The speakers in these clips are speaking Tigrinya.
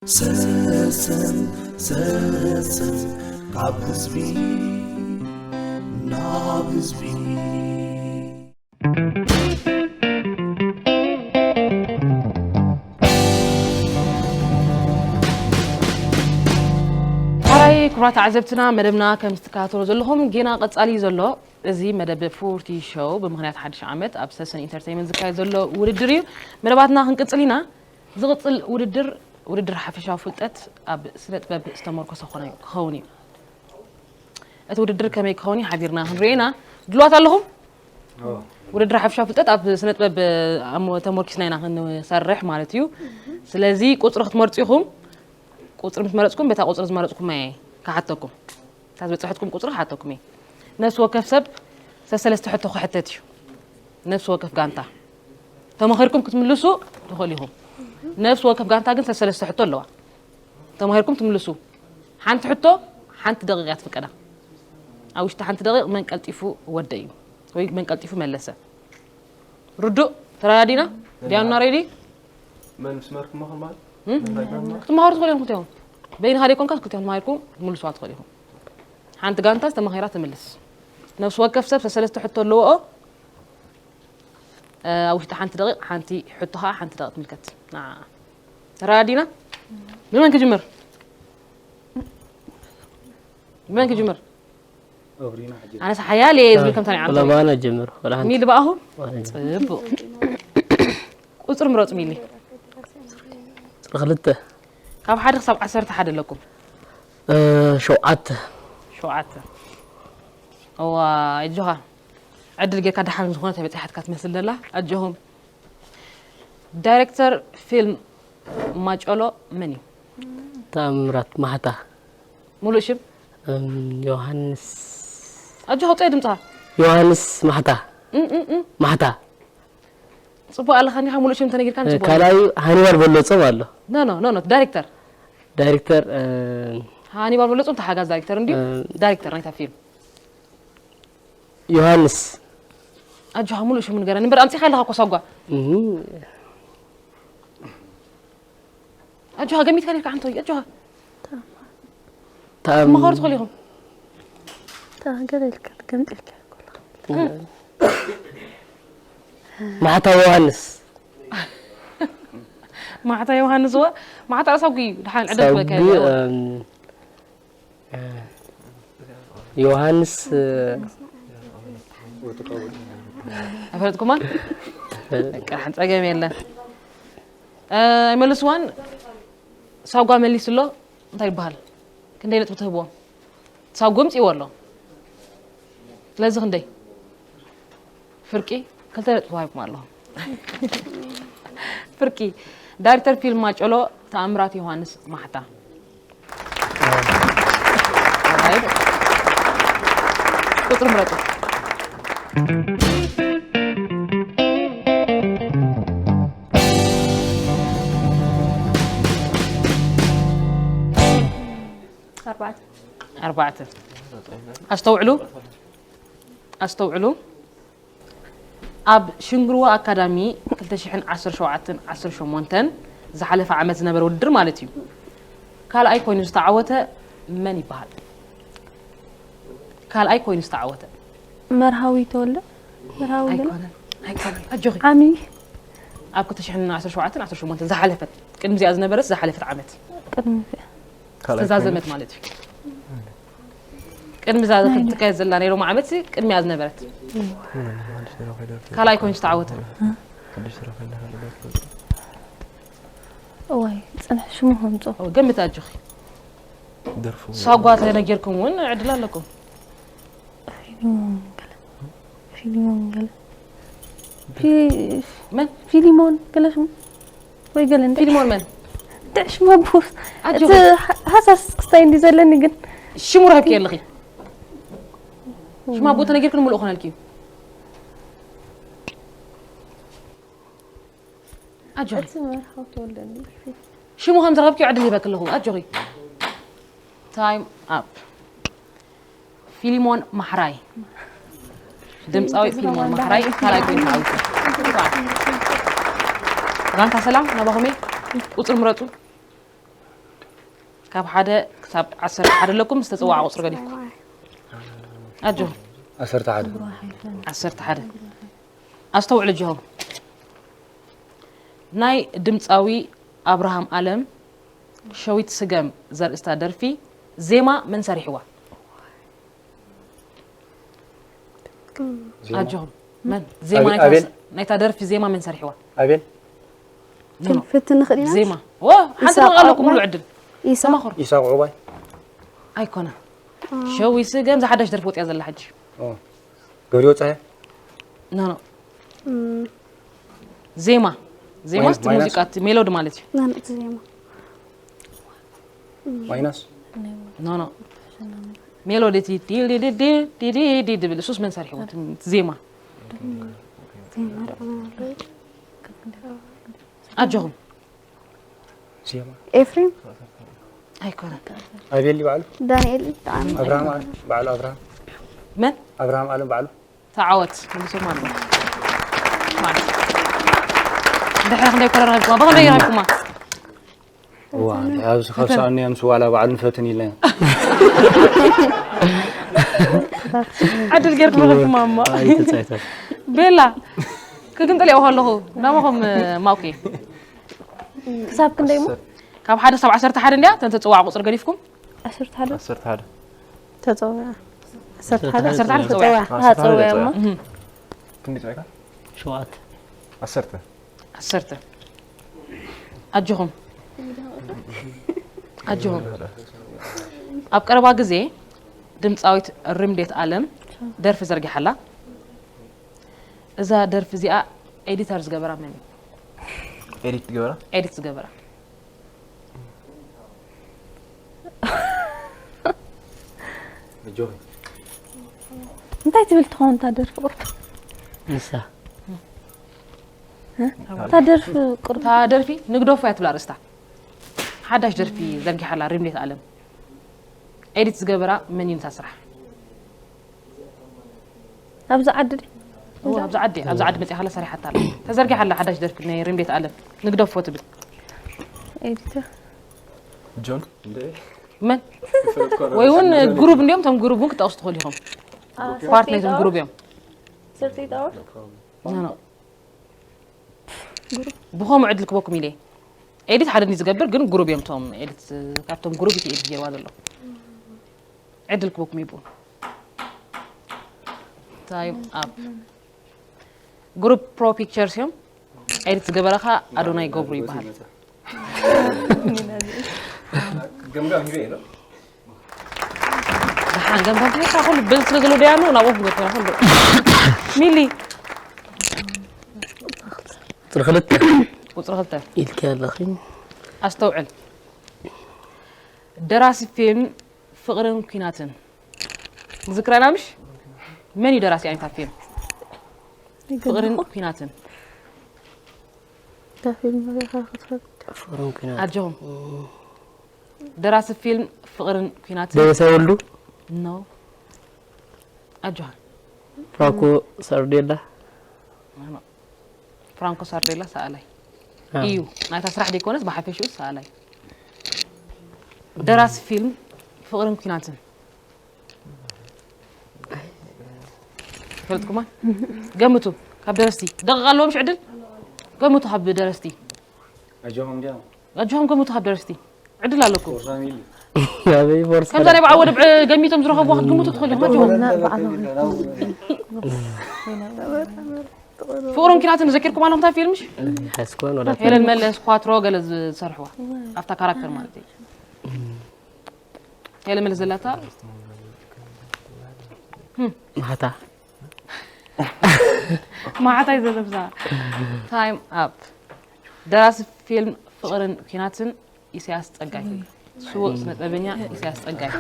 ሰሰን ሰሰን ካብ ህዝቢ ናብ ህዝቢ። ሓራይ ክቡራት ተዓዘብትና፣ መደብና ከም ትከታተሉ ዘለኹም ጌና ቀጻሊ እዩ ዘሎ። እዚ መደብ ፎርቲ ሾው ብምኽንያት ሓድሽ ዓመት ኣብ ሰሰን ኢንተርቴይመንት ዝካየድ ዘሎ ውድድር እዩ። መደባትና ክንቅጽል ኢና። ዝቕጽል ውድድር፣ ውድድር ሓፈሻዊ ፍልጠት ኣብ ስነ ጥበብ ዝተመርኮሰ ኮነ-፣ ክኸውን እዩ። እቲ ውድድር ከመይ ክኸውን እዩ ሓቢርና ክንሪኦ ኢና። ድልዋት ኣለኹም? ውድድር ሓፈሻዊ ፍልጠት ኣብ ስነ ጥበብ፣ ኣሞ-፣ ተመርኪስና ኢና ክንሰርሕ ማለት እዩ። ስለዚ ቁጽሪ ክትመርጹ ኢኹም። ቁጽሪ ምስ መረጽኩም፣ በታ ቁጽሪ ዝመረጽኩማ እየ ክሓተኩም። እታ ዝበጽሐትኩም ቁጽሪ ክሓተኩም እየ። ነፍሲ ወከፍ ሰብ ሰሰለስተ ሕቶ ክሕተት እዩ። ነፍሲ ወከፍ ጋንታ። ተመኺርኩም ክትምልሱ ትኽእሉ ኢኹም። ነፍሲ ወከፍ ጋንታ ግን ሰሰለስተ ሕቶ ኣለዋ። ተመኺርኩም ትምልሱ። ሓንቲ ሕቶ ሓንቲ ደቂቕ እያ ትፍቀዳ። ኣብ ውሽጢ ሓንቲ ደቂቕ መን ቀልጢፉ ወደ እዩ ወይ መን ቀልጢፉ መለሰ። ርዱእ፣ ተረዳዲና? ዲያና ሬዲ? መን ምስ መርኩሞ ክንባል? እም? ክትመሃሩ ትኽእሉ ኢኹም ክልቲኦም። በይንኻ ዘይኮንካ ክልቲኦም ተማሂርኩም ትምልሱዋ ትኽእሉ ኢኹም። ሓንቲ ጋንታ ዝተማሂራ ትምልስ። ነፍሲ ወከፍ ሰብ ሰለስተ ሕቶ ኣለዎ። እ፣ ኣብ ውሽጢ ሓንቲ ደቂቕ ሓንቲ ሕቶ ኸዓ ሓንቲ ደቂቕ ትምልከት። ንዓ። ተረዳዲና? ብመን ክጅምር? ብመን ክጅምር? ኣነስ ሓያል እየ ዝብል ከምታ ንዓንተ። ወላ ባና ጀምር፣ ወላ ሓንቲ። ሚሊ ብኣኹም? ወላ ሓንቲ። ጽቡቕ። ቁጽሪ ምረጹ ሚሊ። ቁጽሪ ክልተ። ካብ ሓደ ክሳብ ዓሰርተ ሓደ ኣለኩም። እ፣ ሸውዓተ። ሸውዓተ። እዋ፣ ኣጆኻ። ዕድል ጌርካ ደሓን ዝኾነ ተበጺሓትካ ትመስል ዘላ። ኣጆኹም። ዳይሬክተር ፊልም ማጨሎ መን እዩ? ታምራት ማሕታ። ሙሉእ ሽም? እም፣ ዮሃንስ። ኣጆኻ፣ ውጻኢ ድምጽኻ። ዮሃንስ ማሕታ። እም፣ እም፣ እም። ማሕታ። ጽቡቕ ኣለኻ፣ ኒኻ ሙሉእ ሽም ተነጊርካ እ፣ ንጽቡቕ። ካልኣዩ ሃኒባል በለጾም ኣሎ። ኖ፣ ኖ፣ ኖ፣ ኖ፣ ዳይሬክተር። ዳይሬክተር፣ እ፣ ሃኒባል በለጾም ተሓጋዝ ዳይሬክተር እንድዩ። እ፣ ዳይሬክተር ናይታ ፊልም። ዮሃንስ። ኣጆኻ፣ ሙሉእ ሽሙ ንገረኒ እምበር፣ ኣምጺኻ ኣለኻ እኮ ሳጓ። እም። ኣጆኻ፣ ገሚትካ ኔርካ ሓንቶይ፣ ኣጆኻ። ተኣም-፣ ትመኻሩ ትኽእሉ ኢኹም። ተኣ-፣ ገለ ኢልካ፣ ገምጢልካ እኮ ኣለኻ። ማሕታ ዮሃንስ። ማሕታ ዮሃንስ፣ እወ፣ ማሕታ ሳጉ እዩ። ደሓን ዕድል ሳጉ፣ ክበካ እዩ። እም፣ ዮሃንስ፣ እ፣ ኣይፈለጥኩማን? በቃ፣ ሓንቲ ጸገም የለን። እ፣ ኣይመልስዋን። ሳጓ መሊሱ ኣሎ። እንታይ ይበሃል? ክንደይ ነጥቢ ትህብዎ? ሳጉ ኣምጺእዎ ኣሎ። ስለዚ ክንደይ? ፍርቂ ክልተ ነጥቢ ተዋሂብኩም ኣለኹም። ፍርቂ። ዳይሬክተር ፊልም ማጨሎ ተኣምራት ዮሃንስ ማሕታ። ኦራይት። ቁጽሪ ምረጡ። ኣርባዕተ። ኣርባዕተ። ኣስተውዕሉ። ኣስተውዕሉ። ኣብ ሽንግርዋ ኣካዳሚ ክልተ ሽሕን ዓሰርተ ሸውዓተን ዓሰርተ ሸሞንተን ዝሓለፈ ዓመት ዝነበረ ውድድር ማለት እዩ። ካልኣይ ኮይኑ ዝተዓወተ መን ይበሃል? ካልኣይ ኮይኑ ዝተዓወተ። መርሃዊ ተወልደ? መርሃዊ ገለ? ኣይኮነን፣ ኣይኮነን። ኣጆኺ። ዓሚ። ኣብ ክልተ ሽሕን ዓሰርተ ሸውዓተን ዓሰርተ ሸሞንተን ዝሓለፈት፣ ቅድሚ እዚኣ ዝነበረት ዝሓለፈት ዓመት። ቅድሚ እዚኣ። ካልኣይ ዝተዛዘመት ኮይኑ? ማለት እዩ። ቅድሚ እዛ ናይ ክትካየድ ዘላ ናይ ሎሚ ዓመት ሲ ቅድሚያ ዝነበረት። ካልኣይ ኮይኑ ዝተዓወተ። እዋይ፣ ጽንሕ ሽሙ ከምጾ። ኦ፣ ገምት ኣጆኺ። ደርፉ። ሳጓ ተነጊርኩም እውን ዕድል ኣለኩም። ፊሊሞን ገለ። ፊሊሞን ገለ። ፊ-፣ መን? ፊሊሞን ገለ ሽሙ። ወይ ገለ እንደ ፊሊሞን መን? እንደ ሽሙ ኣቦ። ኣጆኺ። እቲ ሃ-፣ ሃሳስ ክስታይ እንዲ ዘለኒ ግን። ሽሙ ረኺብኪ ኣለኺ። ሽሙ ኣቦ ተነጊርክን ምሉእ ኮነልኪ እዩ። ኣጆኺ። እቲ መርሃዊ ተወልደ እንዲ። ሽሙ ከም ዝረኸብኪ ዕድል ሂበኪ ኣለኹ። ኣጆኺ። ታይም ኣፕ። ፊሊሞን ማሕራይ። ድምፃዊ ፊሊሞን ማሕራይ ካልኣይ ኮይኑ ተዓዊቱ። ጋንታ ሰላም ናባኹም እየ። ቁፅሪ ምረፁ። ካብ ሓደ ክሳብ ዓሰርተ ሓደ ኣለኩም፣ ዝተጸዋዓ ቁጽሪ ገዲፍኩም። ኣጆኹም። ዓሰርተ ሓደ። ዓሰርተ ሓደ። ኣስተውዕሉ ኣጆኹም። ናይ ድምጻዊ ኣብርሃም ኣለም ሸዊት ስገም ዘርእስታ ደርፊ ዜማ መን ሰሪሕዋ? ኣጆኹም። መን ዜማ ናይታ ደርፊ ዜማ መን ሰሪሕዋ? ኣቤል። ክንፍትን ንኽእል ኢና። ዜማ ወ ሓንቲ ደቂቃ ኣለኩም ሙሉ ዕድል። ኢሳ ተማኽሩ። ኢሳቅ ዑባይ። ኣይኮነ። ሸዊ ስገም ዝሓዳሽ ደርፊ ወፅያ ዘላ ሕጂ። ኦ። ገብሪዮ ፀሀ። ኖ ኖ። ዜማ ዜማ ማይናስ፣ ስቲ ማይናስ። ሙዚቃ እቲ ሜሎዲ ማለት እዩ። ናንእቲ ዜማ ማይናስ። ኖ ኖ። ሜሎዲ እቲ ዲል ዲል ዲል ዲል ዲል ዲል ዲል ድብል እሱስ መን ሰሪሕዎ? እቲ ዜማ ዜማ ደኣ መን ኣለዎ? ኣጆኹም። ዜማ ኤፍሬም ኣይኮነን። ኣቤል ባዕሉ ዳንኤል ብጣዕሚ ኣብርሃም ኣለ ባዕሉ ኣብርሃም መን ኣብርሃም ኣለም ባዕሉ ተዓወት ንጉሶም ኣሎ ማለት ድሕሪ ክንደይ ኮረር ረኺብኩማ ብኸመይ ረኺብኩማ እዋ ኣብዚ ካብ ሰኣኑ እዮም ስዋላ ባዕሉ ንፈትን ኢለ ዕድል ጌርኩም ረኺብኩማ እሞ ኣይተጻይተን ቤላ ክግንጥል ያው ከለኹ ናማኹም ማውኪ ክሳብ ክንደይ ሞ ካብ ሓደ ሳብ ዓሰርተ ሓደ እንድያ ተን ተጽዋዕ ቁፅሪ ገዲፍኩም ዓሰርተ ሓደ ዓሰርተ ሓደ ተጸውያ ዓሰርተ ሓደ ዓሰርተ ሓደ ተጸውያ ተጸውያ። ተጸውያ እሞ ክንደይ ጸዊዕካ ሸውዓተ ዓሰርተ ዓሰርተ ኣጆኹም ኣጆኹም ኣብ ቀረባ ግዜ ድምፃዊት ሪምዴት ኣለም ደርፊ ዘርጊሓላ እዛ ደርፊ እዚኣ ኤዲተር ዝገበራ መን እዩ ኤዲት ትገበራ ኤዲት ዝገበራ ኣጆኺ እንታይ ትብል ትኸውን እታ ደርፊ ቁርብ ንሳ እታ ደርፊ ቁርብ እታ ደርፊ ንግደፎ እያ ትብላ ርእስታ ሓዳሽ ደርፊ ዘርጊሓላ ሪምዴት ኣለም ኤዲት ዝገበራ መን እዩ ነታ ስራሕ ኣብዚ ዓዲ ድዩ? እዎ ኣብዚ ዓዲ ኣብዚ ዓዲ መፂኣ ከላ ሰሪሓታ ኣላ ተዘርጊሓ ኣላ ሓዳሽ ደርፊ ናይ ሪምዴት ኣለም ንግደፎ ትብል ኤዲተር ጆን መን ወይ እውን ግሩብ እንዲኦም እቶም ግሩብ እውን ክጠቕሱ ትኽእሉ ኢኹም ፓርት ናይቶም ግሩብ እዮም ስርቲ ጣወር ኖ፣ ኖ። ብኸምኡ ዕድል ክበኩም ኢለ ኤዲት ሓደ እንዲ ዝገብር ግን ግሩብ እዮም እቶም ኤዲት ካብቶም ግሩብ እቲ ኤዲት ጌርዋ ዘሎ ዕድል ክበኩም ይብኡ ታይም ኣፕ ግሩፕ ፕሮ ፒክቸርስ እዮም ኤዲት ዝገበረ ኸ ኣዶናይ ገብሩ ይበሃል ገምጋም ሂበ ኢሎ ደሓን ገምጋም ትምህርታ ኩሉ በዚ ስለ ዘሎ ደያኑ ናብኡ ክገብ ኮይና ኩሉ ሚሊ ቁፅሪ ክልተ ቁፅሪ ክልተ ኢልኪ ኣለኺ ኣስተውዕል ደራሲ ፊልም ፍቕርን ኲናትን ዝክረና ምሽ መን እዩ ደራሲ ኣይነታ ፊልም ፍቕርን ኲናትን እታ ፊልም ሪኢኻ ክትፈልጥ ፍቕርን ኲናት ኣጆኹም ደራሲ ፊልም ፍቕርን ኲናትን ደበሳይ ወልዱ ኖ ኣጆኻ ፍራንኮ ሳርዴላ ፍራንኮ ሳርዴላ ሰኣላይ እዩ ናይታ ስራሕ ደይኮነስ ብሓፈሽኡ ሰኣላይ ደራሲ ፊልም ፍቕርን ኲናትን ፈልጥኩማ ገምቱ ካብ ደረስቲ ደቂቕ ኣለዎ ምሽ ዕድል ገምቱ ካብ ደረስቲ ኣጆኹም እንዲያ ኣጆኹም ገምቱ ካብ ደረስቲ ዕድል ኣለኩም ፋሚሊ ያበይ ቦርሳ ከምዛ ናይ በዓል ወደብ ገሚቶም ዝረኸብዎ ክትግምቱ ትኽእሉ ኢኹም ኣጆኹም ፍቕርን ኲናትን ዘኪርኩም ኣለኹም እታ ፊልም ምሽ ሓስኮን ወላ ሄለን መለስ ኳትሮ ገለ ዝሰርሕዋ ኣብታ ካራክተር ማለት እዩ ሄለን መለስ ዘለታ ማታ ማዕታይ ዘለብዛ ታይም ኣፕ ደራሲ ፊልም ፍቕርን ኲናትን ኢሳያስ ጸጋይ ስዉእ ስነ ጥበበኛ ኢሳያስ ጸጋይ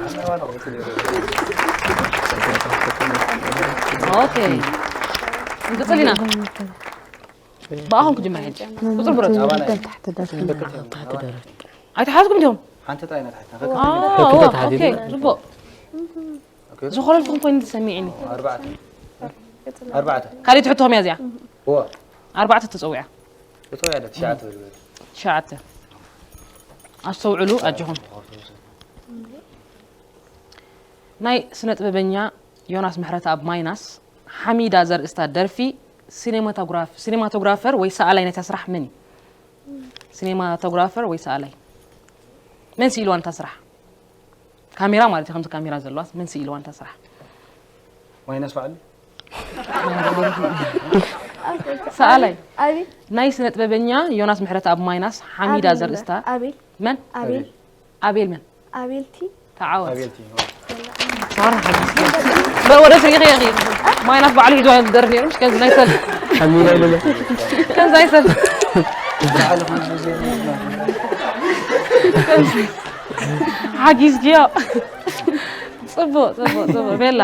ኦኬ ንቅጽል ኢና ብኣኹም ክጅምር ሕጂ ቁፅር ብረት ታሕቲ ደርፊ ኣይተሓዝኩም ዲኹም ሓንቲ ጣይ ነታሕታ ኦኬ ፅቡቅ ዝኾለልኩም ኮይኑ ተሰሚዕኒ ኣርባዕተ ኣርባዕተ ካልእ ትሕትኹም እያ እዚኣ እዋ ኣርባዕተ ተፀዊዓ እቶ ያለ ትሽዓተ ዝብል ትሽዓተ ኣስተውዕሉ ኣጆኹም ናይ ስነ ጥበበኛ ዮናስ ምሕረተኣብ ማይናስ ሓሚዳ ዘርእስታ ደርፊ ሲኔማቶግራፍ- ሲኔማቶግራፈር ወይ ሰኣላይ ናይታ ስራሕ መን እዩ? ሲኔማቶግራፈር ወይ ሰኣላይ? መን ስኢልዋ ነታ ስራሕ? ካሜራ ማለት እዩ፣ ከምዚ ካሜራ ዘለዋስ መን ስኢልዋ ነታ ስራሕ? ማይናስ በዓል ሰኣላይ ኣቤል ናይ ስነ ጥበበኛ ዮናስ ምሕረተኣብ ማይናስ ሓሚዳ ኣቤል ዘርእስታ ኣቤል መን? ኣቤል ኣቤል መን? ኣቤልቲ ተዓወት። ኣቤልቲ ሳራ ሓጊዝኪ። በ- ወደ ስሪኺ ኢኺ። ማይናስ በዓሉ ሒዝዋ ዝደርፍ ነይሩ፣ ምስ ከምዚ ናይ ሰብ። ሓሚዳ ይለለ ከምዚ ናይ ሰብ። ከምዚ። ሓጊዝኪዮ። ጽቡቕ፣ ጽቡቕ፣ ጽቡቕ። ቤላ።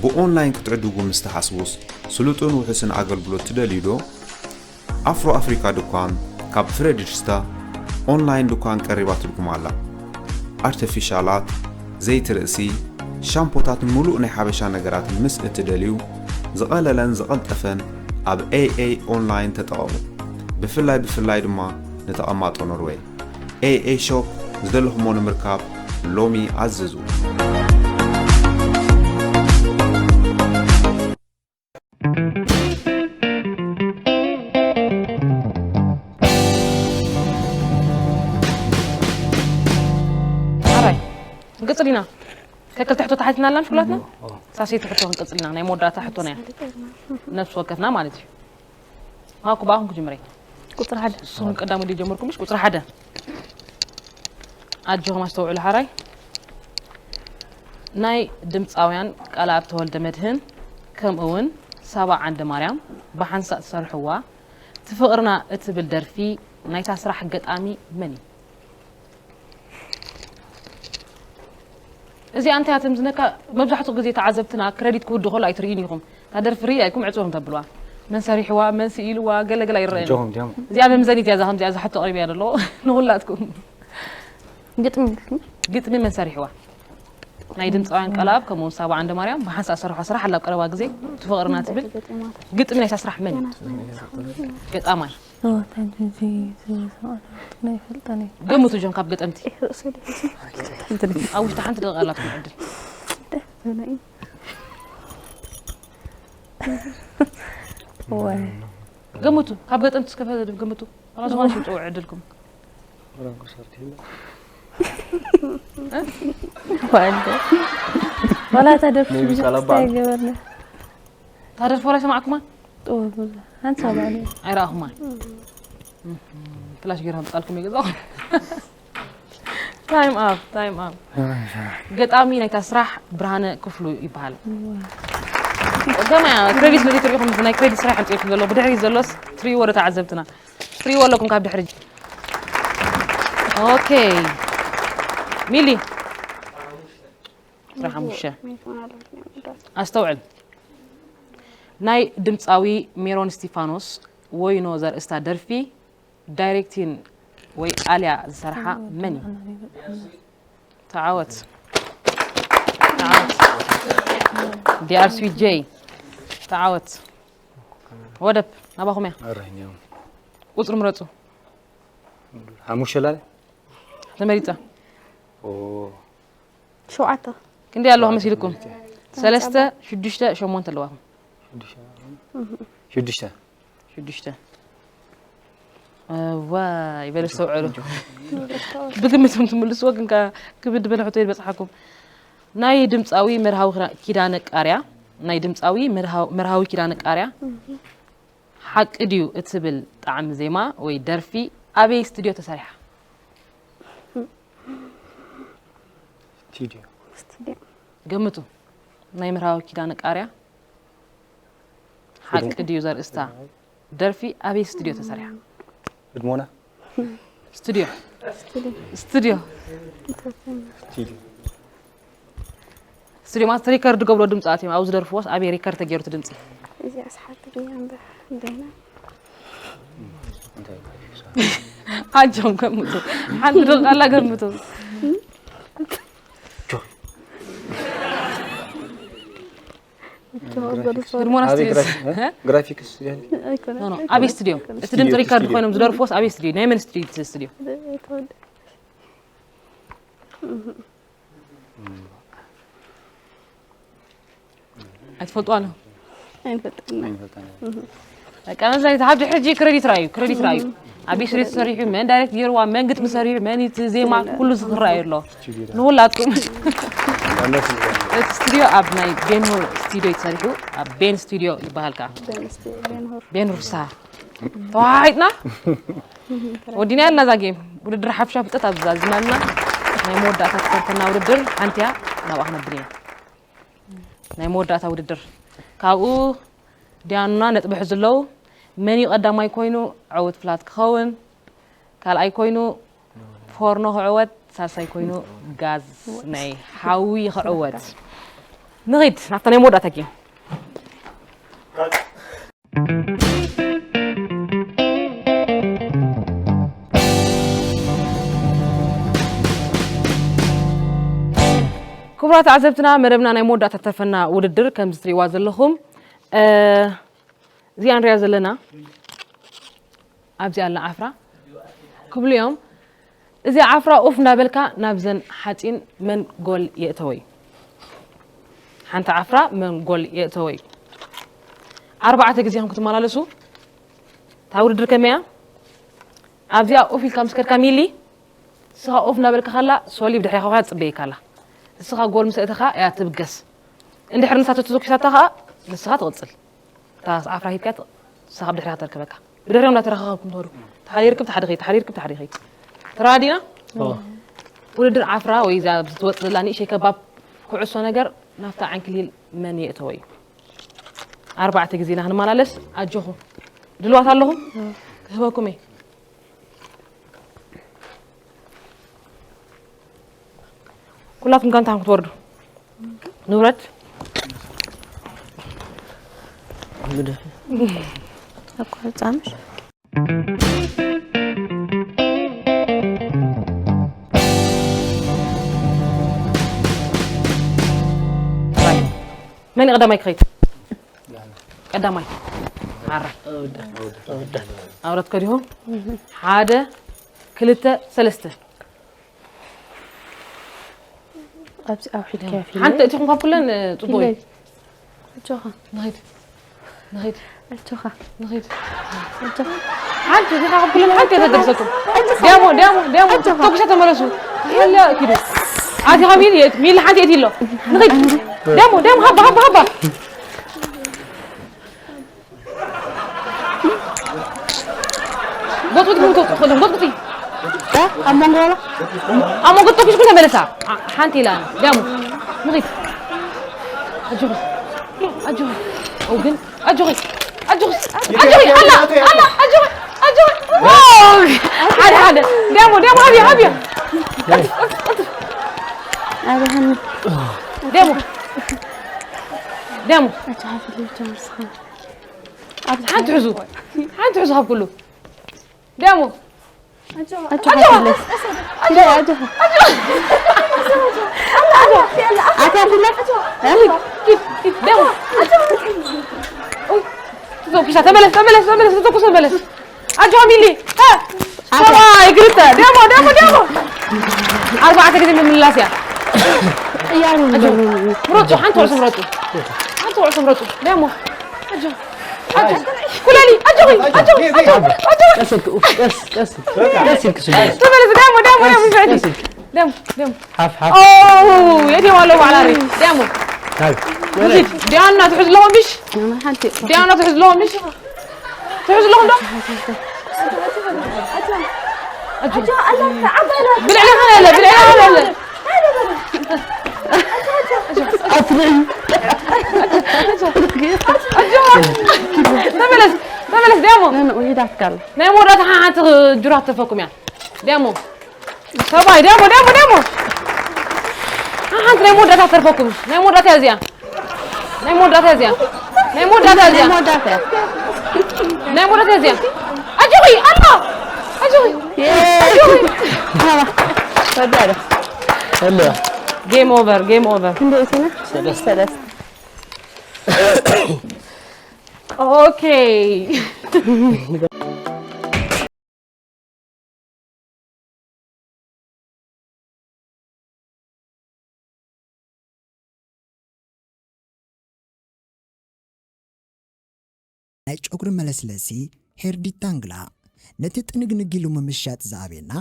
ብኦንላይን ክትዕድጉ ምስ ትሓስቡስ፣ ስሉጥን ውሑስን ኣገልግሎት ትደልዩ ዶ? ኣፍሮ ኣፍሪካ ድኳን ካብ ፍሬድሪክስታ ኦንላይን ድኳን ቀሪባትልኩም ኣላ። ኣርተፊሻላት፣ ዘይቲ ርእሲ፣ ሻምፖታትን ምሉእ ናይ ሓበሻ ነገራትን ምስ እትደልዩ፣ ዝቐለለን ዝቐልጠፈን ኣብ ኤኤ ኦንላይን ተጠቐሙ። ብፍላይ ብፍላይ ድማ ንተቐማጦ ኖርወይ። ኤኤ ሾፕ ዝደለኹሞ ንምርካብ ሎሚ ኣዝዙ። ኣራይ፣ ክንቅጽል ኢና። ከክልተ ሕቶ ተሓቲትና ኣላ ምሽ ኩላትና? ሳሰይቲ ሕቶ ክንቅጽል ኢና። ናይ መወዳእታ ሕቶና እያ። ነፍሲ ወከፍና ማለት እዩ። ማኩ ብኣኹም ክጅምረይ። ቁፅሪ ሓደ ንስኹም ቀዳሙ ድዩ ጀመርኩም? ምሽ ቁፅሪ ሓደ። ኣጆኹም ኣስተውዕሉ ሓራይ። ናይ ድምፃውያን ቃልኣብ ተወልደ መድህን ከምኡ እውን ሳባ ዓንደ ማርያም ብሓንሳእ ዝሰርሕዋ ትፍቕርና እትብል ደርፊ ናይታ ስራሕ ገጣሚ መን እዩ? እዚኣ እንታይ እያ ትምዝነካ? መብዛሕትኡ ግዜ ተዓዘብትና ክረዲት ክውድእ ከሎ ኣይትርእዩን ኢኹም። እታ ደርፊ ርእያ ኢልኩም ዕፅውኹም ተብልዋ። መን ሰሪሕዋ፣ መን ስኢልዋ፣ ገለገለ ኣይረኣየን። ጆኹም ዲያም እዚኣ መምዘኒት እያ፣ እዛ ከምዚኣ ዝሓቶ ቀሪበያ ዘለኹ ንኹላትኩም። ግጥሚ ኢልኩም ግጥሚ መን ሰሪሕዋ? ናይ ድምፃውያን ቃልኣብ ከምኡውን ሳባ ዓንደ ማርያም ብሓንሳእ ዝሰርሖ ስራሕ ኣላ ኣብ ቀረባ ግዜ ትፍቕርና ትብል ግጥሚ ናይታ ስራሕ መን እዩ? ገጣማይ እወ፣ ታዲያ እዚ ዝሰማዕና ግጥሚ ኣይፈልጠን እየ። ገምቱ እዞም ካብ ገጠምቲ ርእሱ ዲሱ ኣብ ውሽጢ ሓንቲ ደቂቃ ኣላትኩም ዕድል። ዘናኢ እወ፣ ገምቱ ካብ ገጠምቲ እስከ ገምቱ። ዋላ ዝኾነ ሽም ፅውዕ ዕድልኩም። እወ፣ እንደ ዋላ እታ ደርፊ ሜቢ ብዙሕ ሳላ ክስታይ በዓል። ኣይገበርና። እታ ደርፊ ዋላ ይሰማዕኩማ? ጥወ ብዙሕ ሓንሳብ በዓል እዩ። ኣይረኣኹማን። ፍላሽ ገይርኩም ጣልኩም ይገዛኹም። ታይም ኣፕ ታይም ኣፕ። ገጣሚ ናይታ ስራሕ ብርሃነ ክፍሉ ይበሃል። ገማያ ክሬዲት ነዚ ትሪኢኹም፣ ናይ ክሬዲት ስራሕ ኣምፅኤኩም ዘሎ ብድሕሪት ዘሎስ ትሪእዎ ዶ ተዓዘብትና? ትሪእዎ ኣለኩም ካብ ድሕሪ። ኦኬ ሚሊ። ዕስራ ሓሙሽተ። ኣስተውዕል። ናይ ድምፃዊ ሜሮን እስቲፋኖስ ወይኖ ዘርእስታ ደርፊ ዳይሬክቲን ወይ ኣልያ ዝሰርሓ መን እዩ? ተዓወት። ተዓወት። ዲኣር ስዊት ጀይ። ተዓወት። ወደብ ናባኹም እያ። ኣረኛው ቁፅሪ ምረፁ። ሓሙሽተ ላለ ተመሪፀ። ኦ ሸውዓተ ክንደይ ኣለዋ መሲልኩም? ሰለስተ ሽዱሽተ ሸሞንተ ኣለዋኹም። ሽዱሽተ ሽዱሽተ። እዋ ይበል ኣስተውዕሉ። ብግምት ከም ትምልስዎ ግን ከ ክብድ በለ ሕቶ ይበጽሓኩም። ናይ ድምፃዊ መርሃዊ ክዳ- ኪዳነ ቃርያ ናይ ድምፃዊ መርሃዊ- መርሃዊ ኪዳነ ቃርያ ሓቂ ድዩ እትብል ጣዕሚ ዜማ ወይ ደርፊ ኣበይ ስቱድዮ ተሰሪሓ? ስቱድዮ ስቱድዮ ገምቱ። ናይ መርሃዊ ኪዳነ ቃርያ ሓቂ ድዩ ዘርእስታ ደርፊ ኣበይ ስቱድዮ ተሰሪሓ? ህድሞና ስቱድዮ ስቱድዮ ስቱድዮ ስቱድዮ ማለት ሪከርድ ገብሮ ድምፂ ኣትዮም ኣብ ዝደርፍዎስ ኣበይ ሪከርድ ተገይሩ እቲ ድምፂ? እዚኣ ሰሓርቲ ድያ እምበር እንደይና ኣጆም ገምቱ ሓንቲ ደቂቃ ኣላ ገምቱ። ግርሞና ኣበይ ስቱዲዮ ግራፊ- እ? ግራፊክስ ይላል? ኣይኮነን። ኖ ኖ ኣበይ ስቱዲዮ? እቲ ድምፂ ሪካርድ ኮይኖም ዝደርፍዎስ ኣበይ ስቱዲዮ? ናይ መን ስቱዲዮ? ስቱዲዮ? ተወደ ኣይትፈልጡ ኣሎ። ኣይንፈልጥና። በቃ መዛይ ተሓብዲ ሕጂ ክሬዲት ራዩ ክሬዲት ራዩ። ኣብ ስሪ ተሰሪሑ መን ዳይሬክት ገይርዋ መን ግጥሚ ሰሪሑ መን እቲ ዜማ ኩሉ ዝክራዩ ኣሎ። ንሁላትኩም እቲ ስቱዲዮ ኣብ ናይ ቤንሁር ስቱዲዮ ተሰሪሑ ኣብ ቤን ስቱዲዮ ይበሃል ከዓ። ቤንስቲ ቤንሆር ቤንሁር ሳ ተዋሓሒጥና ወዲና ያልና እዛ ጌም ውድድር ሓፍሻ ፍልጠት ኣብዛ ዝመልና ናይ መወዳእታ ትሰርተና ውድድር ሓንቲያ ናብኣ ክነብል ኢና። ናይ መወዳእታ ውድድር ካብኡ ዲያኑና ነጥቢ ሕዙ ኣለዉ። መን እዩ ቀዳማይ ኮይኑ ዕውት ፍላት ክኸውን፣ ካልኣይ ኮይኑ ፎርኖ ክዕወት፣ ሳልሳይ ኮይኑ ጋዝ ናይ ሓዊ ክዕወት። ንኺድ ናብታ ናይ መወዳእታ ጌም። ክቡራት ተዓዘብትና መደብና ናይ መወዳእታ ተፈና ውድድር ከምዚ ትሪእዋ ዘለኹም እ፣ እዚኣ ንሪኣ ዘለና ኣብዚ ኣላ ዓፍራ ክብሉ እዮም። እዚ ዓፍራ ኡፍ እንዳበልካ ናብዘን ሓፂን መን ጎል የእተወ እዩ? ሓንቲ ዓፍራ መን ጎል የእተወ እዩ? ኣርባዕተ ግዜ ከም ክትመላለሱ እታ ውድድር ከመይ እያ? ኣብዚኣ ኡፍ ኢልካ ምስ ከድካ ሚሊ ንስኻ ኡፍ እናበልካ ከላ ሶሊ ብድሕሪኻ ኮይና ትፅበየካ ኣላ። ንስኻ ጎል ምስ ኣእተኻ እያ ትብገስ። እንድሕር ንሳ ተተኩሳታ ከዓ ንስኻ ትቕፅል። እታ ዓፍራ ሂብካ ንስኻ ብድሕሪኻ ተርከበካ። ብድሕሪኦም እናተረኻኸብኩም ትኸዱ። ተሓዲርክብ ተሓደ ኸይድ፣ ተሓዲርክብ ተሓደ ኸይድ። ተረዳዲና? ውድድር ዓፍራ ወይ እዛ ትወፅእ ዘላ ንእሸይ ከባብ ኩዕሶ ነገር ናብታ ዓንክሊል መን የእተወ እዩ? ኣርባዕተ ግዜ ኢና ክንመላለስ ኣጆኹም። ድልዋት ኣለኹም? ክህበኩም እየ። ኩላትኩም ጋንታኹም ክትወርዱ ንብረት ኣቋርጻምሽ መን ቀዳማይ ክኸይድ? ቀዳማይ ማራ ኣውረድ ከዲሆም ሓደ ክልተ ሰለስተ ኣብዚ ኣውሒድካያ ፊልም ሓንቲ እቲኹም ካብ ኩለን ፅቡቅ እዩ ኣጆኻ ንኸይድ ንኸይድ ኣጆኻ ንኸይድ ኣጆኻ ሓንቲ እዚኻ ካብ ኩለን ሓንቲ እየ ዘደርሰኩም ዲያሞ ዲያሞ ዲያሞ ተኩሰ ተመለሱ ሃለ ኪዱ ኣቲኻ ሚል የት ሚል ሓንቲ የት ኣሎ ንኸይድ ዲያሞ ዲያሞ ሃባ ሃባ ሃባ ጎጥጉጥ ጎጥጉጥ ጎጥጉጥ ኣብ መንጎ ዋላ ኣብ መንጎ ተኩስኩም ተመለሳ ሓንቲ ኢላ ዳሙ ንኺድ ኣጆኺ ኣጆኺ ኦ ግን ኣጆኺ ኣጆኺ ኣጆኺ ኣላ ኣላ ኣጆኺ ኣጆኺ ሓደ ሓደ ዳሙ ዳሙ ሃብያ ሃብያ ኣበሃኒ ዳሙ ዳሙ ኣትሓፍልጆርስኻ ሓንቲ ሕዙ ሓንቲ ሕዙ ካብ ኩሉ ዳሙ ኣጆኻ ፊለይ ፊለይ ኣጆኻ ኣታ ፊለይ ዳሙ ተተኩሳ ተመለስ ተመለስ ተመለስ ተተኩስ ተመለስ ኣጆኻ ሚሊ ሰባይ ክልተ ዳሙ ዳሙ ዳሙ ኣርባዕተ ግዜ ምምላስ እያ ቅያሩ ምረፁ ሓንቲ ኩዕሶ ምረፁ ሓንቲ ኩዕሶ ምረፁ ዳሙ ኣጆ ኣጆ ኩለሊ ኣጆኺ ኣጆኺ ኣጆኺ ኣጆኺ ቀስ ኢልክ ኡፍ፣ ቀስ ቀስ ቀስ ኢልክ ስሙ ተመለስ ዳሙ ዳሙ ዳሙ ይፍዕዲ ዳሙ ዳሙ ሓፍ ሓፍ ኦ የድዮም ኣለዉ ባዕላሪ ዳሙ ካብ ዲያና ትሕዝ ኣለኹም ምሽ ሓንቲ ዲያና ትሕዝ ኣለኹም ምሽ ትሕዝ ኣለኹም ዶ ብልዕሊ ኸለ ብልዕሊ ኸለ ኣትርኢ ተመለስ ተመለስ ዲያሞ ውሒዳትካ ኣላ ናይ መወዳእታ ሓንቲ ጁራት ተፈኩም እያ ዲያሞ ሰባይ ዲያሞ ዲያሞ ዲያሞ ሓንቲ ናይ መወዳእታ ተርፈኩም ናይ መወዳእታ እዚኣ ናይ መወዳእታ እዚኣ ናይ መወዳእታ እዚኣ መወዳእታ ናይ መወዳእታ እዚኣ ኣጆኺ ኣላ ኣጆኺ ወዳደ ኣለ ጌም ኦቨር ጌም ኦቨር ክንደይ እቲና ሰለስተ ኦኬ። ናይ ጨጉሪ መለስለሲ ሄር ዲታንግላ ነቲ ጥንግንግ ኢሉ ምምሻጥ ዝኣብየና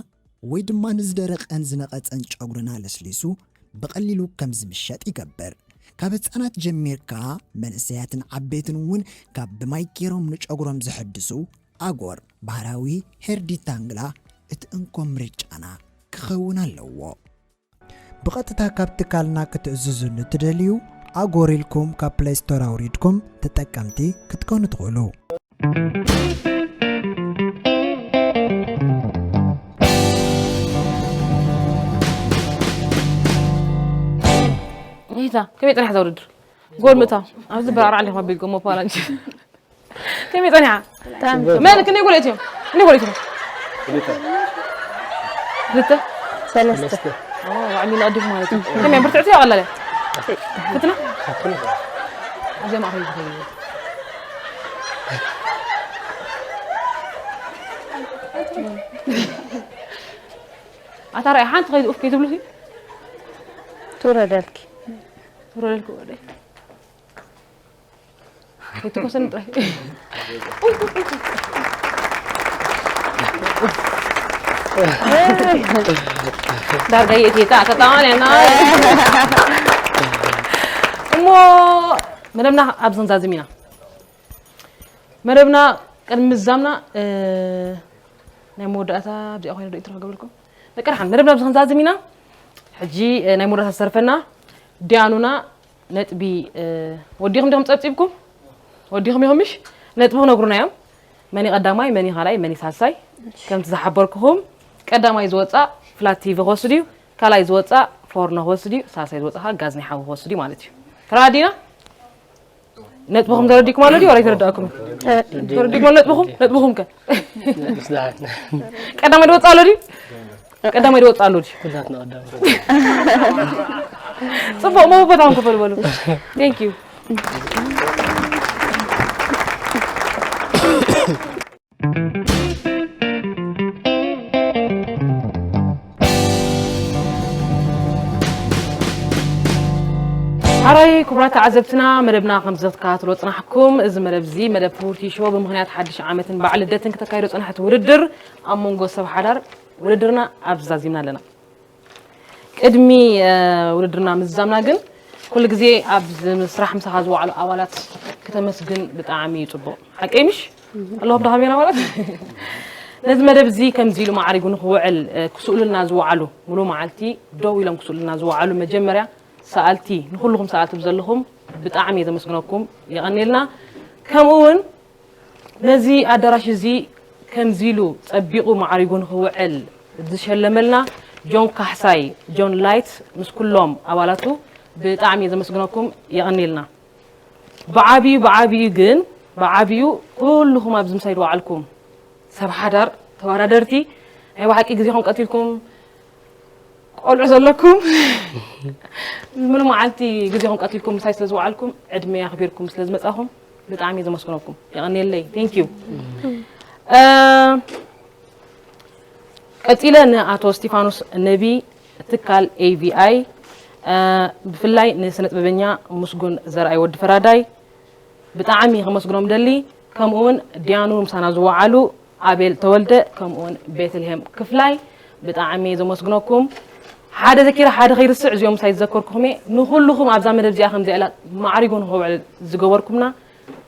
ወይ ድማ ንዝደረቐን ዝነቐጸን ጨጉርና ለስሊሱ ብቐሊሉ ከም ዝምሸጥ ይገብር። ካብ ህፃናት ጀሚርካ መንእሰያትን ዓበይትን እውን ካብ ብማይ ገይሮም ንጨጉሮም ዝሕድሱ ኣጎር ባህላዊ ሄር ዲታንግላ እቲ እንኮ ምርጫና ክኸውን ኣለዎ። ብቐጥታ ካብ ትካልና ክትእዝዙ ንትደልዩ ኣጎር ኢልኩም ካብ ፕለይ ስቶር ኣውሪድኩም ተጠቀምቲ ክትኮኑ ትኽእሉ። ጌታ ከመይ ጸኒሓ እዛ ውድድር? ጎል ምእታው ኣብዚ በራዕራዕ ኣለኹም ኣቢልኩም ሞፓላንች ከመይ ጸኒሓ? መን ክንደይ ጎል እትዮም? ክንደይ ጎል እትዮም? ክልተ ሰለስተ ዋዕሚላ ኣዲኹ ማለት እዩ። ከመይ ብርትዕቲ ያው ቀላል እያ። ፍትና እዚኦም ኣኸይ ዝኸይ ኣታ ራእይ ሓንቲ ከይድ ኡፍ ከይትብሉ ትውረደልኪ ትውረደልኩ ወደ ኣይትኮሰኒ ጥራይ ዳርጋ የእትየታ ተጣዋል ያና እሞ መደብና ኣብዚ ክንዛዝም ኢና። መደብና ቅድሚ ምዛምና ናይ መወዳእታ ኣብዚኣ ኮይነ ዶ ኢንትሮ ክገብረልኩም? ደቂ ደሓን መደብና ኣብዚ ክንዛዝም ኢና። ሕጂ ናይ መወዳእታ ዝተርፈና ዲያኑና ነጥቢ ወዲኹም ዲኹም ጸብጺብኩም ወዲኹም ኢኹም ምሽ ነጥቢ ክነግሩና እዮም። መን ቀዳማይ መን ካልኣይ መን ሳልሳይ ከምቲ ዝሓበርኩኹም ቀዳማይ ዝወጻእ ፍላት ቲቪ ክወስድ እዩ። ካልኣይ ዝወጻእ ፎርኖ ክወስድ እዩ። ሳልሳይ ዝወጻእ ከዓ ጋዝ ናይ ሓዊ ክወስድ እዩ ማለት እዩ። ተረዲና? ነጥብኹም ተረዲኩም ኣሎ ድዩ? ወላ ኣይተረዳእኩም? ተረዲኩም ኣሎ ነጥብኹም? ነጥብኹም ከ? ቀዳማይ ድወጽእ ኣሎ ድዩ? ቀዳማይ ድወጽእ ኣሎ ድዩ? ኩላትና ቀዳማይ። ጽቡቕ መቦታውን ክፈል በሉ። Thank you። ሓራይ ክቡራት ተዓዘብትና መደብና ከም ዘትከታተሎ ጽናሕኩም እዚ መደብ እዚ መደብ ፍውርቲ ሾው ብምኽንያት ሓድሽ ዓመትን በዓል ልደትን ክተካይዶ ጽናሕቲ ውድድር ኣብ መንጎ ሰብ ሓዳር ውድድርና ኣብዚ ዛዚምና ኣለና። ቅድሚ ውድድርና ምዝዛምና ግን ኩሉ ግዜ ኣብ ስራሕ ምሳኻ ዝወዓሉ ኣባላት ክተመስግን ብጣዕሚ እዩ ጽቡቕ። ሓቀይ ምሽ? ኣለኹም ዶ ካሜራ ማለት ነዚ መደብ እዚ ከምዚ ኢሉ ማዕሪጉ ንክውዕል ክስእሉልና ዝወዓሉ ሙሉ መዓልቲ ደው ኢሎም ክስእሉልና ዝወዓሉ መጀመርያ ሰኣልቲ ንኩልኹም ሰኣልቲ ብዘለኹም ብጣዕሚ እየ ዘመስግነኩም። የቐንየልና። ከምኡ እውን ነዚ ኣዳራሽ እዚ ከምዚ ኢሉ ጸቢቑ ማዕሪጉ ንክውዕል ዝሸለመልና ጆን ካሕሳይ ጆን ላይት ምስ ኩሎም ኣባላቱ ብጣዕሚ እየ ዘመስግነኩም። የቐንየልና። ብዓብዩ ብዓብዩ ግን ብዓብዩ ኩልኹም ኣብዚ ምሳይ ዝወዓልኩም ሰብ ሓዳር ተወዳደርቲ ናይ ብሓቂ ግዜኹም ቀቲልኩም ቆልዑ ዘለኩም ሙሉ መዓልቲ ግዜኹም ቀቲልኩም ምሳይ ስለ ዝወዓልኩም ዕድመ ኣኽቢርኩም ስለ ዝመጻኹም ብጣዕሚ እየ ዘመስግነኩም። የቐንየለይ። Thank you። ቀጺለ ንኣቶ እስቲፋኖስ ነቢ ትካል ኤ ቪ ኣይ ብፍላይ ንስነ ጥበበኛ ምስጉን ዘርኣይ ወዲ ፈራዳይ ብጣዕሚ ከመስግኖም ደሊ። ከምኡ እውን ዲያኑ ምሳና ዝወዓሉ ኣቤል ተወልደ ከምኡ እውን ቤተልሄም ክፍላይ ብጣዕሚ እየ ዘመስግነኩም። ሓደ ዘኪረ ሓደ ከይርስዕ እዚኦም ምሳይ ዝዘከርኩኹም እየ። ንኹልኹም ኣብዛ መደብ እዚኣ ከምዚኣ ኢላ ማዕሪጉ ንኽውዕል ዝገበርኩምና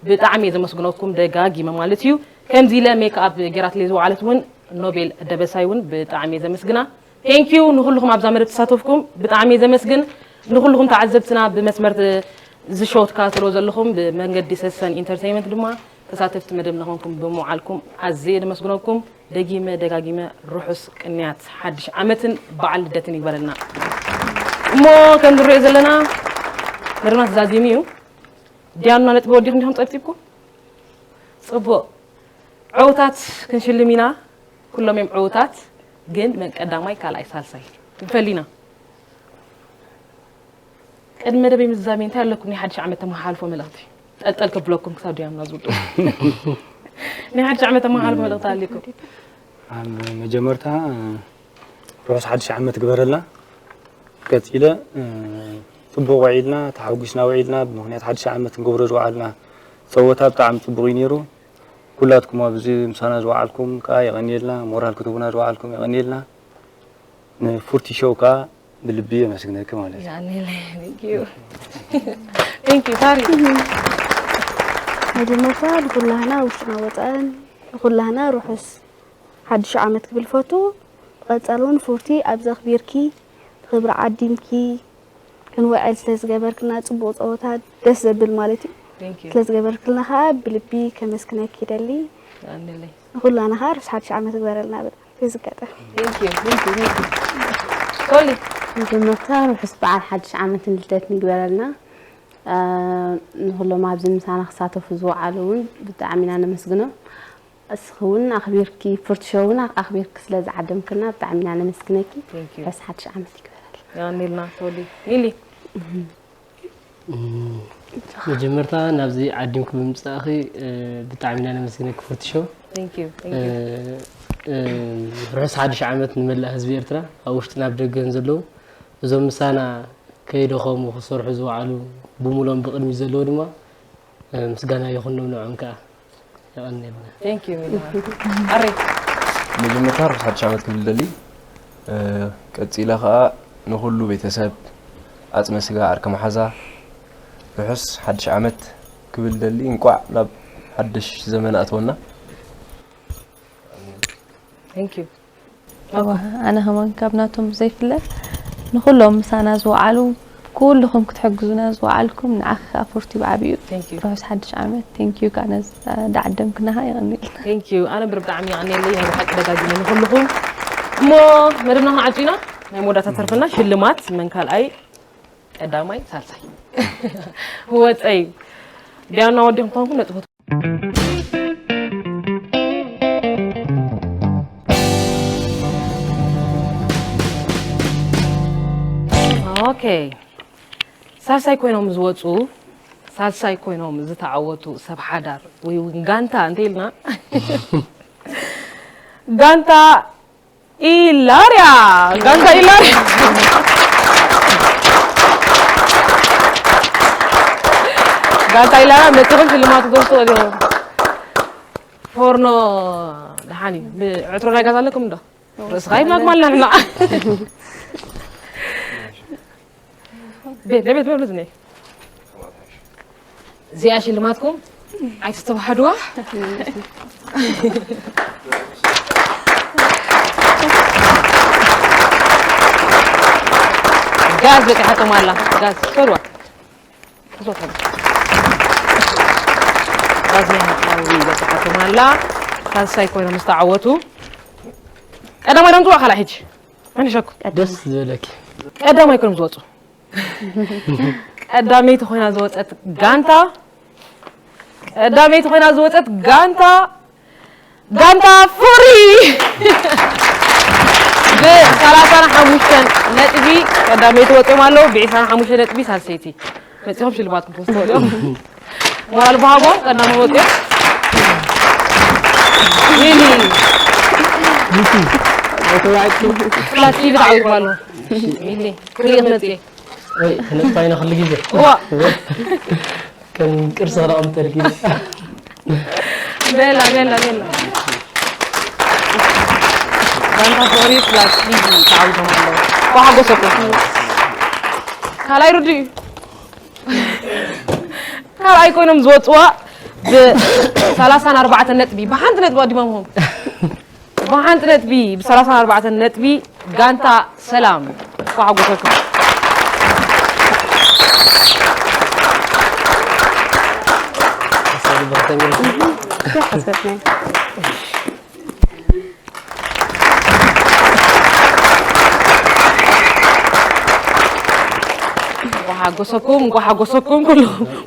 ብጣዕሚ እየ ዘመስግነኩም ደጋጊመ ማለት እዩ። ከምዚ ኢለ ሜክኣፕ ጌራትለይ ዝወዓለት እውን ኖቤል ደበሳይ እውን ብጣዕሚ እየ ዘመስግና። Thank you ንኹልኹም ኣብዛ መደብ ተሳተፍኩም ብጣዕሚ እየ ዘመስግን። ንኹልኹም ተዓዘብትና ብመስመር እዚ ሾው ትከታተልዎ ዘለኹም ብመንገዲ ሰሰን ኢንተርቴይንመንት ድማ ተሳተፍቲ መደብ ንኾንኩም ብምውዓልኩም ኣዝየ እየ ዘመስግነኩም። ደጊመ ደጋጊመ ርሑስ ቅንያት ሓድሽ ዓመትን በዓል ልደትን ይግበረልና። እሞ ከም ንሪኦ ዘለና መደብና ተዛዚሙ እዩ። ዲያኑና ነጥቢ ወዲኹም ዲኹም ጸብጺብኩም? ጽቡቕ። ዕውታት ክንሽልም ኢና። ኩሎም እዮም ዕውታት፣ ግን መን ቀዳማይ ካልኣይ ሳልሳይ ክንፈሊ ኢና። ቅድሚ መደበይ ምዝዛመይ እንታይ ኣለኩም ናይ ሓድሽ ዓመት ተመሓላልፎ መልእኽቲ? ጠልጠል ከብለኩም ክሳብ ድያምና ዝውጡ። ናይ ሓድሽ ዓመት ኣመሓላልፎ መልእኽቲ ኣለኩም? ኣብ መጀመርታ ርሑስ ሓድሽ ዓመት ግበረልና። ቀጺለ ጽቡቕ ውዒልና፣ ተሓጒስና ውዒልና። ብምኽንያት ሓድሽ ዓመት ክንገብሮ ዝወዓልና ጸወታ ብጣዕሚ ጽቡቕ እዩ ነይሩ። ኩላትኩም ኣብዚ ምሳና ዝወዓልኩም ከኣ የቐንየልና፣ ሞራል ክትህቡና ዝወዓልኩም የቐንየልና። ንፉርቲ ሾው ከኣ ብልቢ የመስግነኪ ማለት እዩ። ያኔ ላይ thank you. Thank you ታሪ። መጀመርታ ንኩላህና ውሽጥና ወፃእን ንኩላህና ርሑስ ሓድሽ ዓመት ክብል ፈቱ። ብቐፃል እውን ፉርቲ ኣብዚ ኣኽቢርኪ ብኽብሪ ዓዲምኪ ክንውዕል ስለ ዝገበርክና ፅቡቕ ፀወታ ደስ ዘብል ማለት እዩ። Thank you. ስለ ዝገበርክልና ከዓ ብልቢ ከመስግነኪ ይደሊ። ያኔ ላይ ንኩላና ከዓ ርሑስ ሓድሽ ዓመት ግበረልና ብል። በዚ ኣጋጣሚ። Thank you, thank you, thank you. ሶሊ። መጀመርታ ርሑስ በዓል ሓድሽ ዓመትን ልደትን ይግበረልና። አ፣ ንኹሎም ኣብዚ ምሳና ክሳተፉ ዝወዓሉ እውን ብጣዕሚ ኢና ነመስግኖም። እስኺ እውን ኣኽቢርኪ፣ ፉርቲ ሾው እውን ኣኽቢርኪ ስለ ዝዓደምክና ብጣዕሚ ኢና ነመስግነኪ። Thank you. ርሑስ ሓድሽ ዓመት ይግበረልና። ያኔልና ሶሊ። ሚሊ። እም፣ መጀመርታ ናብዚ ዓዲምኪ ብምምጻእኺ፣ እ፣ ብጣዕሚ ኢና ነመስግነኪ ፉርቲ ሾው። Thank you, thank you. እ፣ እ፣ ርሑስ ሓድሽ ዓመት ንመላእ ህዝቢ ኤርትራ፣ ኣብ ውሽጥን ኣብ ደገን ዘለዉ፣ እዞም ምሳና ከይደኸሙ ክሰርሑ ዝወዓሉ፣ ብምሉኦም ብቕድሚት ዘለዉ ድማ፣ እ፣ ምስጋና ይኹኖም ንዕኦም ከኣ። የቐንየልና። Thank you ሚሊ። ኣሬ። መጀመርታ ርሑስ ሓድሽ ዓመት ክብል ደሊ። እ፣ ቀጺለ ከኣ ንኹሉ ቤተሰብ፣ ዓጽመ ስጋ፣ ዓርኪ መሓዛ ርሑስ ሓድሽ ዓመት ክብል ደሊ። እንቋዕ ናብ ሓድሽ ዘመን ኣተወና። Thank you. እዋ፣ ኣነ ከማን ካብ ናቶም ዘይፍለ ንኹሎም ምሳና ዝወዓሉ፣ ኩልኹም ክትሕግዙና ዝወዓልኩም፣ ንዓኺ ከኣ ፉርቲ ብዓቢኡ Thank you. ርሑስ ሓድሽ ዓመት። Thank you ከኣ ነዚ ዳዓደምክናኻ የቐንየልና። Thank you። ኣነ ብር ብጣዕሚ የቐንየለይ፣ ናይ ብሓቂ ደጋጊመ ንኹልኹም። እሞ መደብና ክንዓጹ ኢና። ናይ መወዳእታ ተርፈና ሽልማት መን ካልኣይ ቀዳማይ ሳልሳይ ወጸይ። ዲያና ወዲኹም ተኾንኩም ነጥቢ ኦኬ። ሳልሳይ ኮይኖም ዝወፁ፣ ሳልሳይ ኮይኖም ዝተዓወቱ ሰብ ሓዳር ወይ እውን ጋንታ እንተ ኢልና፣ ጋንታ ኢላርያ፣ ጋንታ ኢላርያ። ጋንታ ኢላርያ መፂኹም ሽልማት ክትወስዱ ኢኹም። ፎርኖ ደሓን እዩ። ብዕትሮ ናይ ጋዝ ኣለኩም እንዶ? ርእስኻ ይብላኩም ኣለና። ቤት፣ ቤት፣ ቤት፣ ቤት፣ እዚኣ ሽልማትኩም ኣይትስተባሃድዋ። ጋዝ በፂሓቶም ኣላ። ጋዝ፣ ሶርዋ። ሶርዋ። ጋዝ ናይ ሃፍታዊ በፂሓቶም ኣላ። ሳልሳይ ኮይኖም ዝተዓወቱ። ቀዳማይ ዶ ንፅዋዕ ካልኣይ ሕጂ? መን ይሸኩ? ደስ ዝበለኪ። ቀዳማይ ኮይኖም ዝወፁ። ቀዳመይቲ ኮይና ዝወፀት ጋንታ፣ ቀዳመይቲ ኮይና ዝወፀት ጋንታ፣ ጋንታ ፍቕሪ ብሰላሳን ሓሙሽተን ነጥቢ ቀዳመይቲ ወፂኦም ኣለዉ። ብዒስራን ሓሙሽተን ነጥቢ ሳልሰይቲ መፂኦም ሽልማትኩም ክወስዱ እዮም። ሞራል ብሃጎ ቀዳማይ ወፂኦም። ሚሊ። ፍላት ቲቪ ተዓዊትኩም ኣለዉ። ሚሊ። ክሪኢ ክመፅእ እየ። ወይ፣ ተነጥፋ ኢና ኩሉ ግዜ። እዋ። ከም ቅርሲ ክነቐምጠልኪ። ቤላ፣ ቤላ፣ ቤላ። ጋንታ ፍቕሪ ፕላስ ሊግ ተዓዊቶም ኣለዉ። ብሓጎሰኩም። ካልኣይ ርዱ እዩ። ካልኣይ ኮይኖም ዝወፅዋ ብሰላሳን ኣርባዕተን ነጥቢ፣ ብሓንቲ ነጥቢ ኣዲሞምኹም። ብሓንቲ ነጥቢ፣ ብሰላሳን ኣርባዕተን ነጥቢ ጋንታ ሰላም። እንኳዕ ሓጎሰኩም። ሓሰብናይ። እንኳዕ ሓጎሰኩም፣ እንኳዕ ሓጎሰኩም። ኩሉ፣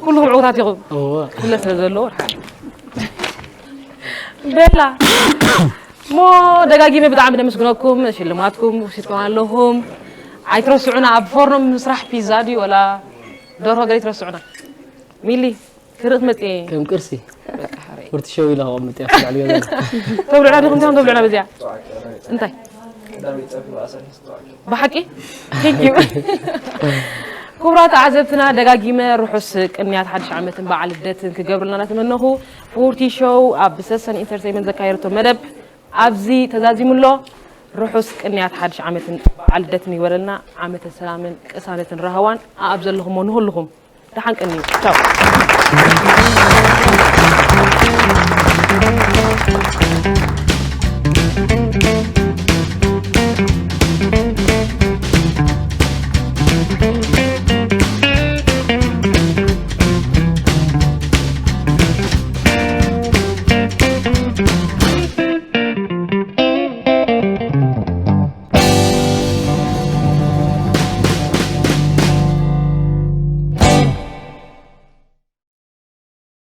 ኩሉ ዕዉታት ኢኹም። እወ። ኩለ ስለ ዘለዎ፣ ርሓ። ቤላ። እሞ ደጋጊመ ብጣዕሚ ደመስግነኩም። ሽልማትኩም ወሲድኩም ኣለኹም። ኣይትረስዑና። ኣብ ፎርኖ ምስራሕ ፒዛ ድዩ ወላ ደርሆ ገለ ኣይትረስዑና። ሚሊ፣ ክርኢ ክመጽእ እየ። ከም ቅርሲ በቃ ሓረይ ፉርቲ ሸው ኢላ ከቐምጥ እያ ኣብ ልዕሊ ገዛ። ተብልዑና ዲኹም እንታይ ተብልዑና በዚኣ እንታይ ብሓቂ ቴንኪዩ። ክቡራት ተዓዘብትና ደጋጊመ ርሑስ ቅንያት ሓድሽ ዓመትን በዓል ልደትን ክገብርልና እናተመነኹ ፉርቲ ሾው ኣብ ሰሰን ኢንተርቴይመንት ዘካየደቶ መደብ ኣብዚ ተዛዚሙ ኣሎ። ርሑስ ቅንያት ሓድሽ ዓመትን በዓል ልደትን ይበለልና። ዓመተ ሰላምን ቅሳነትን ራህዋን ኣብ ዘለኹሞ ንኹልኹም ደሓን ቅንዩ። ቻው።